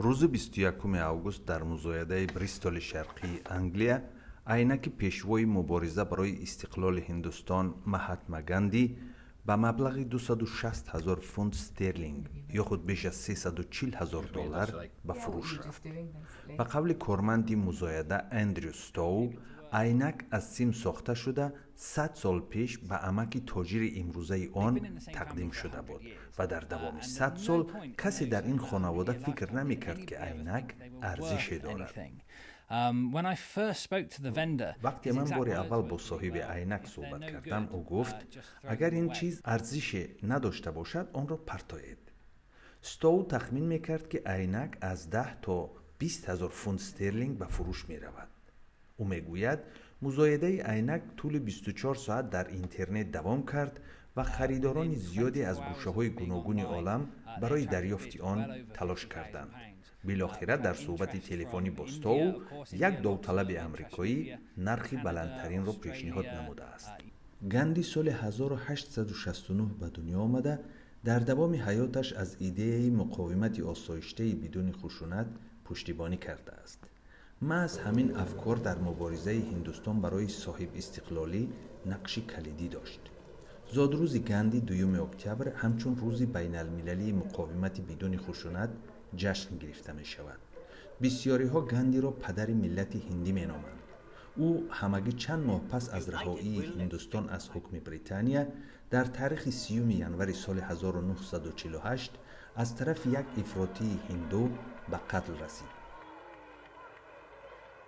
Рӯзи 21 август дар музоядаи Бристоли шарқии Англия айнаки пешвои мубориза барои истиқлоли Ҳиндустон Маҳатма Ганди ба маблағи 260 ҳазор фунт стерлинг ё худ беш аз 340 ҳазор доллар ба фурӯш рафт. Ба қавли корманди музояда Эндрю Стоу, айнак аз сим сохта шуда, 100 сол пеш ба амаки тоҷири имрӯзаи он тақдим шуда буд ва дар давоми 100 сол касе дар ин хонавода фикр намекард, ки айнак арзише дорад. Вақте ман бори аввал бо соҳиби айнак суҳбат кардам, ӯ гуфт: «Агар ин чиз арзише надошта бошад, онро партоед». Стоу тахмин мекард, ки айнак аз 10 то 20 ҳазор фунт стерлинг ба фурӯш меравад. Ӯ мегӯяд, музоядаи айнак тӯли 24 соат дар интернет давом кард ва харидорони зиёде аз гӯшаҳои гуногуни олам барои дарёфти он талош карданд. Билохира дар суҳбати телефонӣ бо Стоу як довталаби амрикоӣ нархи баландтаринро пешниҳод намудааст. Ганди соли 1869 ба дунё омада, дар давоми ҳаёташ аз идеяи муқовимати осоиштаи бидуни хушунат пуштибонӣ кардааст. Маҳз ҳамин афкор дар муборизаи Ҳиндустон барои соҳибистиқлолӣ нақши калидӣ дошт. Зодрӯзи Ганди 2 октябр ҳамчун Рӯзи байналмилалии муқовимати бидуни хушунат ҷашн гирифта мешавад. Бисёриҳо Гандиро падари миллати ҳиндӣ меноманд. Ӯ ҳамагӣ чанд моҳ пас аз раҳоии Ҳиндустон аз ҳукми Британия дар таърихи 30 январи соли 1948 аз тарафи як ифротии ҳинду ба қатл расид.